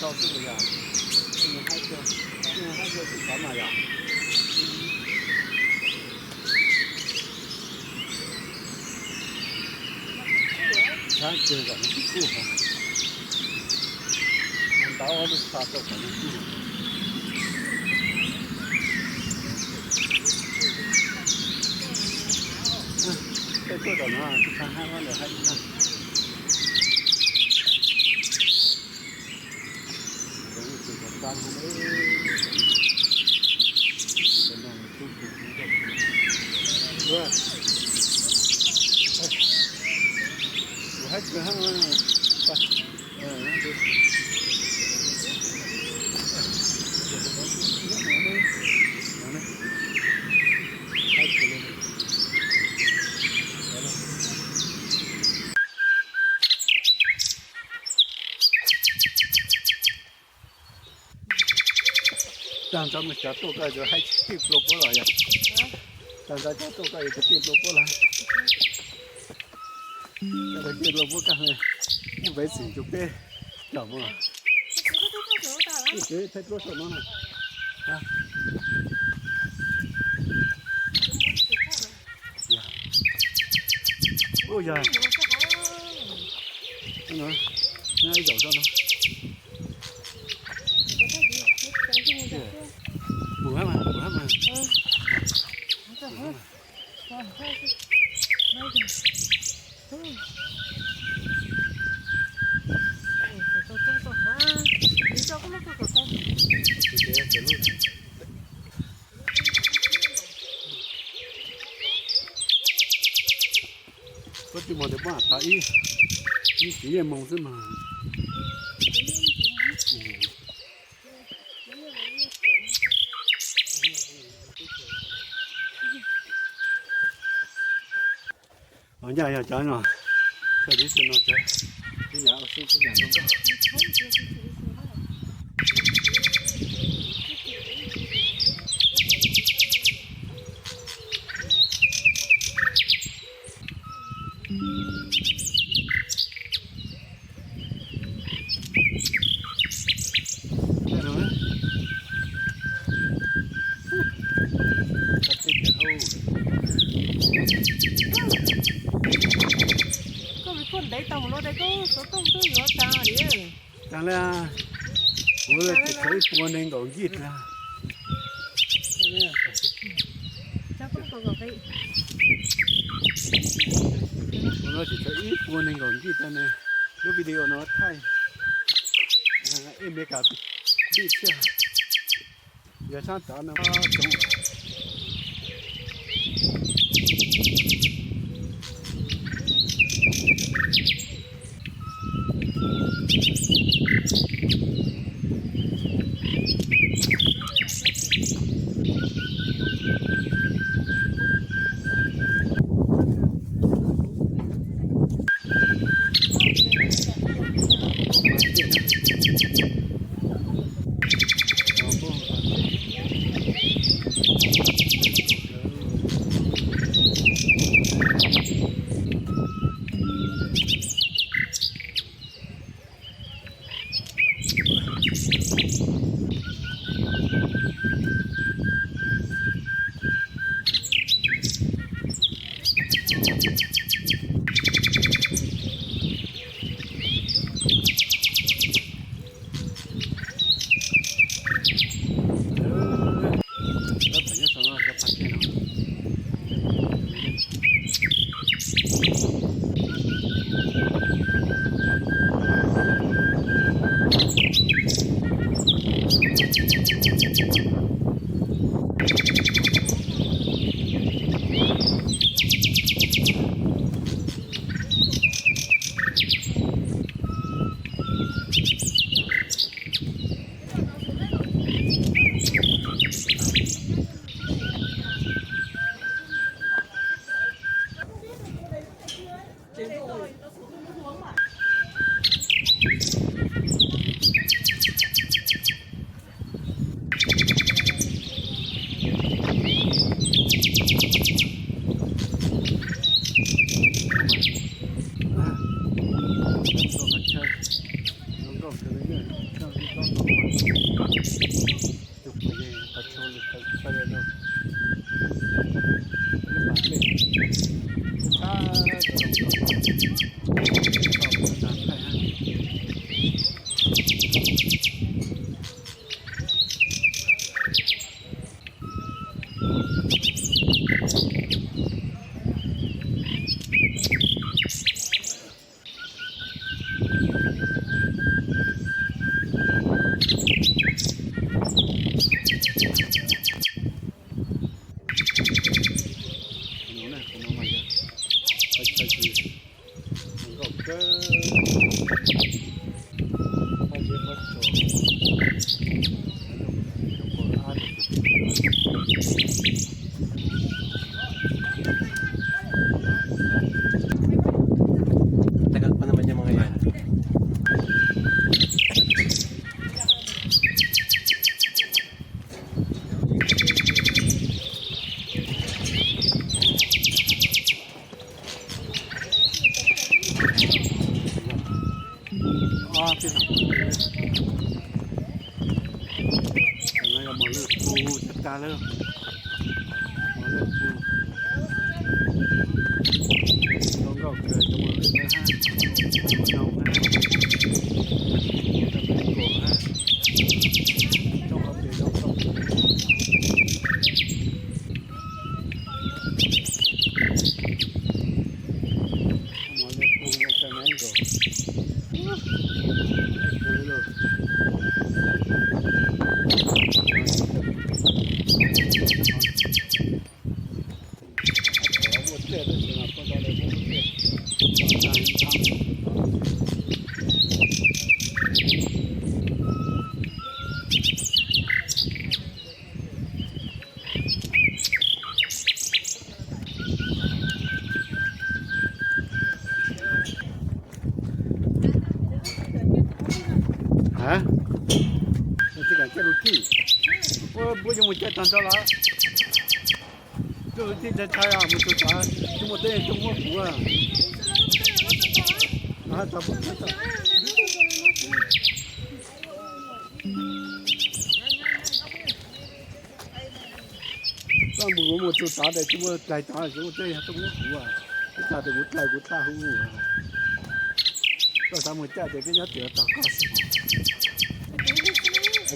Yog, haib, haib xwb xav mas yog. Sab kiag kom nws tsis kub, ntawd lub xa rau kom nws kub. Tej tuaj tom no tsis tau haib, lawv haib tag. Kuv haib kawg hab. Tag nrho mus cov tuaj koj yuav haib tij plua puab los yog? Tag nrho cov tuaj koj yuav tij plua puab los? Tij plua puab koj, muaj peb txim tus peb cov mus. Thaij duab saum no na. Ua yog, no, ib zaug no. Pum hab mas, pum hab mas. Koj tsis mus tes poj thav ib, ib txiv yeej mus xwb mas. Os, nyaj yog cov no, cov tib si no cov, tib nyam ua si tib nyam zoo nkauj. Koj ntev tau mus no es koj xov tooj twb yuav tas li. Tas li, kuv tseem tshuav ib puas nees nkaum gig tas. Kuv no tseem tshuav ib puas nees nkaum gig tas ne. Lub video no thaij ib me kas pij thiab. Yog sab tod no coob. Pu tag tag lawm. Mos lwj pu. Zoo nkauj kawg cov mos lwj no hab, mos noog hab, cov peb nkaus hab, coob hauv pes zoo nkauj. Mos lwj pu muaj tag mab nkaus. Tsis kam caij lub tij, puab yuav mus caij tag nrho lawm. Caij lub tij ntshai ntshai os, mus txog tod tsis muaj teb tsis muaj kuv. Koj mus kuv mus txog tod tes tsis muaj dlaig tod tsis muaj teb yog tuaj muab kuv. Ib txog tes kuv dlaig kuv txhaj hu. Koj xav mus caij tes peb nyob twg tog koj xwb.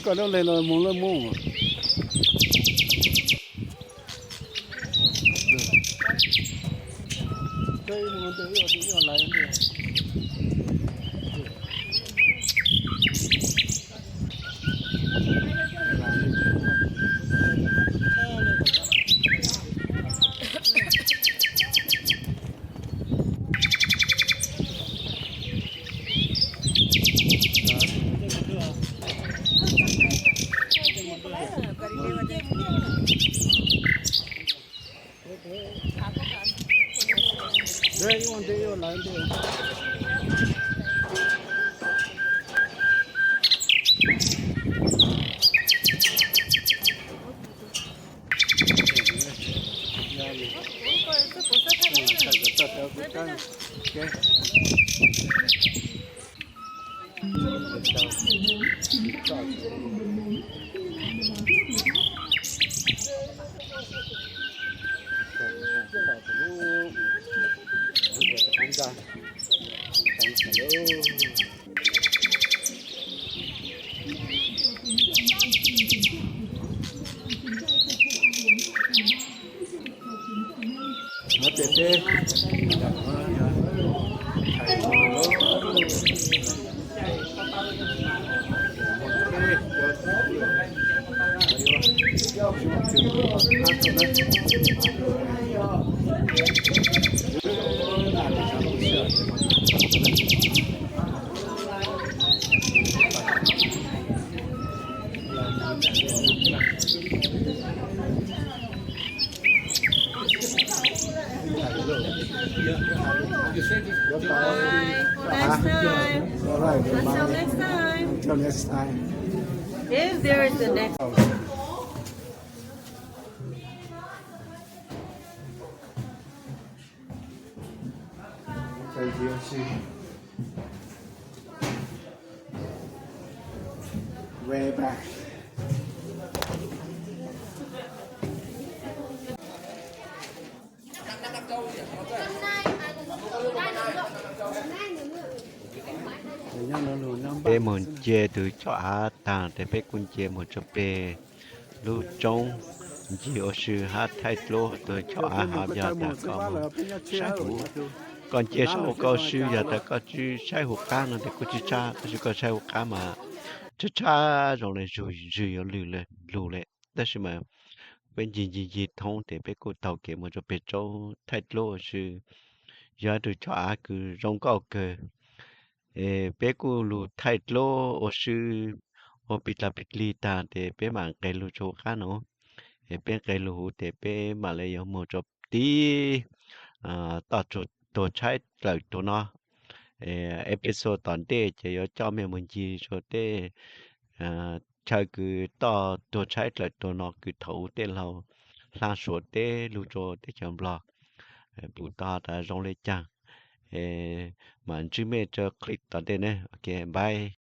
Koj lub leg los mus lawm mus. Bye. Till next time. Until next time. Until next time. If there is a next. Way back. Peb mus nce tus choj av taag tes peb kuj nce mus rua peg lub roob ncig ua si hab thaij dluab tus choj av hab. Yog tas koj mus saib huv, koj nce saib huv koj ua si, yog tas koj tsi saib huv qab no tes kuj tsi tshaj, tab sis koj saib huv qab mas tshab tshab zoo le zug, ntswg yuav lug le. Tab sis mas peb ncig ncig ncig thoob tes peb kuj taug kev mus rua peg roob thaij dluab ua si, yog ib tug choj av kws zoo nkauj kawg. Peb kuj lug thaij dluab ua si ua pig tag pig lig tag tes peb mam nqes lug rua huv qab no. Peb nqes lug huv tes peb mam le yuav moog rua tib toj tuag tshaib dlawm tuag no. Episode tom ntej ces yuav coj mej mus ncig rua tej chaw kws toj tuag tshaib dlawm tuag no kws thaum ub tej laug hla Suav teb lug rua teb chaws Nplog. Pum tau tas zoo le caag, mam ntsib mej rua clip tom ntej ne. Ok, bye.